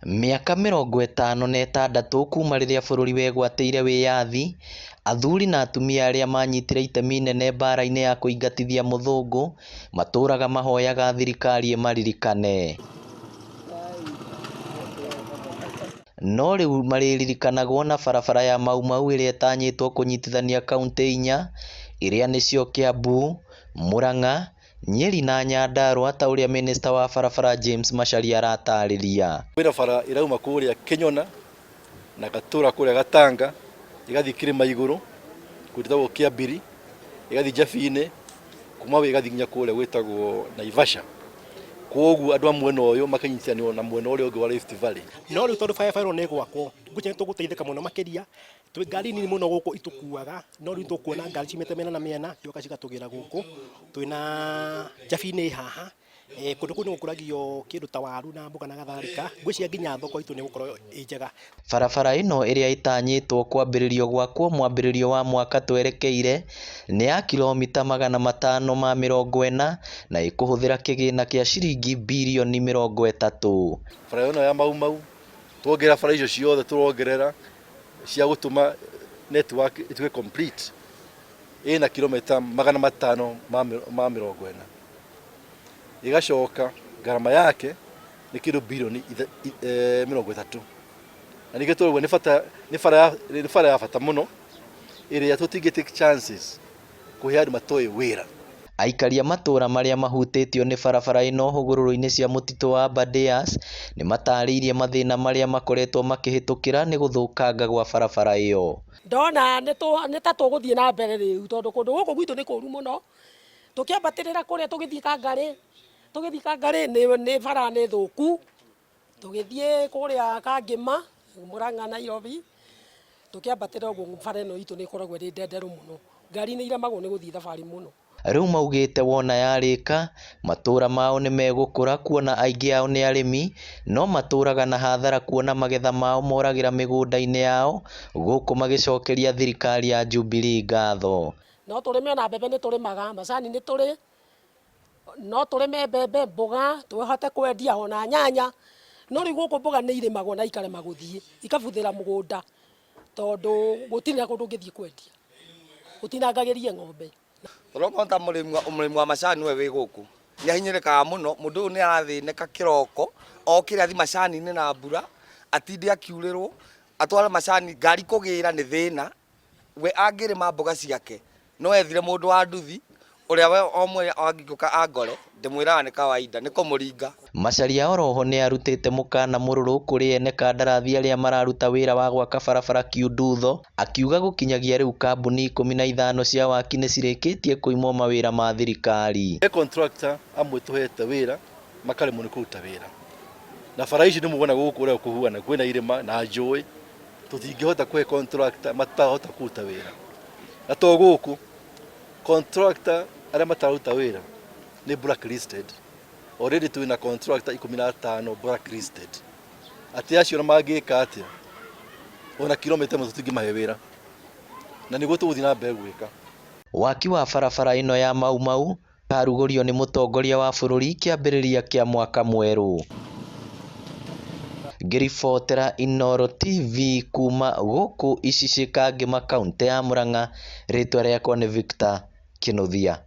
Mĩaka 56 kuuma rĩrĩa bũrũri wegwatĩire wĩyathi, athuri na atumia arĩa manyitire itemi inene mbara-inĩ ya kũingatithia mũthũngũ matũraga mahoyaga thirikari ĩmaririkane. No rĩu marĩririkanagwo na barabara ya Mau Mau ĩrĩa ĩtanyĩtwo kũnyitithania kauntĩ inya iria nĩcio Kiambu, Murang'a, Nyeri na Nyandarua ta ũrĩa minista wa barabara James Macharia aratarĩria. Kwĩna bara ĩrauma kũrĩa Kĩnyona na gatũra kũrĩa Gatanga ĩgathiĩ kĩrĩma igũrũ gwĩtagwo Kĩambiri, ĩgathiĩ Njabi-inĩ, kuma hau ĩgathiĩ nginya kũrĩa gwĩtagwo Naivasha. Kwoguo andũ a mwena ũyũ makanyitithanio na mwena ũrĩa ũngĩ wa Rift Valley. No rĩu tondũ barabara ĩno nĩ ĩgwakwo, ngwĩciria nĩ tũgũteithĩka mũno makĩria. Twĩ ngari nini mũno gũkũ itũkuaga, no rĩu tũkuona ngari ciumĩte mĩena na mĩena cioka cigatũgĩra gũkũ. Twĩna Njabi-inĩ haha, kũndũ kũu nĩ gũkũragio kĩndũ ta waru na mboga na kadhalika. Ngwĩciria nginya thoko itũ nĩ ĩgũkorwo ĩ njega. Barabara ĩno ĩrĩa ĩtanyĩtwo kwambĩrĩrio gwakwo mwambĩrĩrio wa mwaka twerekeire nĩ ya kilomita 540 na ĩkũhũthĩra kĩgĩna kĩa ciringi birioni 30. Bara ĩno ya Mau Mau tuongerera bara icio ciothe tũrongerera cia gũtũma network ĩtuĩke complete ĩna kilomita 540. Ĩgacoka ngarama yake nĩ kĩndũ birioni 30. Na ningĩ tũrauga nĩ bata, nĩ bara ya, nĩ bara ya bata mũno ĩrĩa tũtingĩ take chances kũhe andũ matoĩ wĩra. Aikari a matũũra marĩa mahutĩtio nĩ barabara ĩno hũgũrũrũ-inĩ cia mũtitũ wa Aberdares nĩ matarĩirie mathĩna marĩa makoretwo makĩhĩtũkĩra nĩ gũthũkanga gwa barabara ĩyo. Ndona nĩ ta tũgũthiĩ na mbere rĩu tondũ kũndũ gũkũ gwitũ nĩ kũru mũno, tũkĩambatĩrĩra kũrĩa tũgĩthiĩ Kangarĩ, tũgĩthiĩ Kangarĩ nĩ bara nĩ thũku, tũgĩthiĩ kũrĩa Kangĩma, Mũrang'a Nairobi, tũkĩambatĩra ũguo bara ĩno itũ nĩ ĩkoragwo ĩrĩ ndenderũ mũno, ngari nĩ iremagwo nĩ gũthiĩ thabarĩ mũno. Rĩu maugĩte wona yarĩka, matũra mao nĩ megũkũra kuona aingĩ ao nĩ arĩmi, no matũraga na hathara kuona magetha mao moragĩra mĩgũnda-inĩ yao, gũkũ magĩcokeria thirikari ya Jubilee ngatho. No tũrĩme ona mbembe nĩ tũrĩmaga, macani nĩ tũrĩ, no tũrĩme mbembe, mboga, tũhote kwendia ona nyanya, no rĩu gũkũ mboga nĩ irĩmagwo na ikarema gũthiĩ, ikabuthĩra mũgũnda tondũ gũtirĩ na kũndũ ũngĩthiĩ kwendia, gũtinangagĩrie ng'ombe. Tũrona ta mũrĩmi wa macani we wĩ gũkũ nĩ ahinyĩrĩkaga mũno, mũndũ ũyũ nĩ arathĩnĩka kĩroko, okĩre athiĩ macani-inĩ na mbura, atinde akiurĩrwo, atware macani, ngari kũgĩra nĩ thĩna, we angĩrĩma mboga ciake no ethire mũndũ wa nduthi ũrĩa we o mwene angĩũka angore, ndĩmwĩraga nĩ kawaida, nĩ kũmũringa. Macharia oroho nĩ arutĩte mũkana mũrũrũ kũrĩ ene kandarathi arĩa mararuta wĩra wa gwaka barabara Kiundutho, akiuga gũkinyagia rĩu kambuni 15 cia waki nĩ cirĩkĩtie kũimwo mawĩra ma thirikari. He contractor amwe tũhete wĩra makaremwo nĩ kũruta wĩra, na bara ici nĩ muona gũkũ ũrĩa kũhuana, kwĩna irĩma na njũĩ, tũtingĩhota kũhe contractor matahota kũruta wĩra. Na to gũkũ, contractor arĩa matararuta wĩra nĩ blacklisted. Already twĩna contractor 15 blacklisted. Atĩ acio ona mangĩka atĩa, ona kilomita ĩmwe tũtingĩmahe wĩra. Na nĩguo tũgũthiĩ na mbere gwĩka. Waki wa barabara ĩno ya Mau Mau ũkarugũrio nĩ mũtongoria wa bũrũri kĩambĩrĩria kĩa mwaka mwerũ. Ngĩribotera Inooro TV kuma gũkũ Icicĩ Kangĩma kauntĩ ya Murang'a, rĩtwa rĩakwa nĩ Victor Kĩnuthia.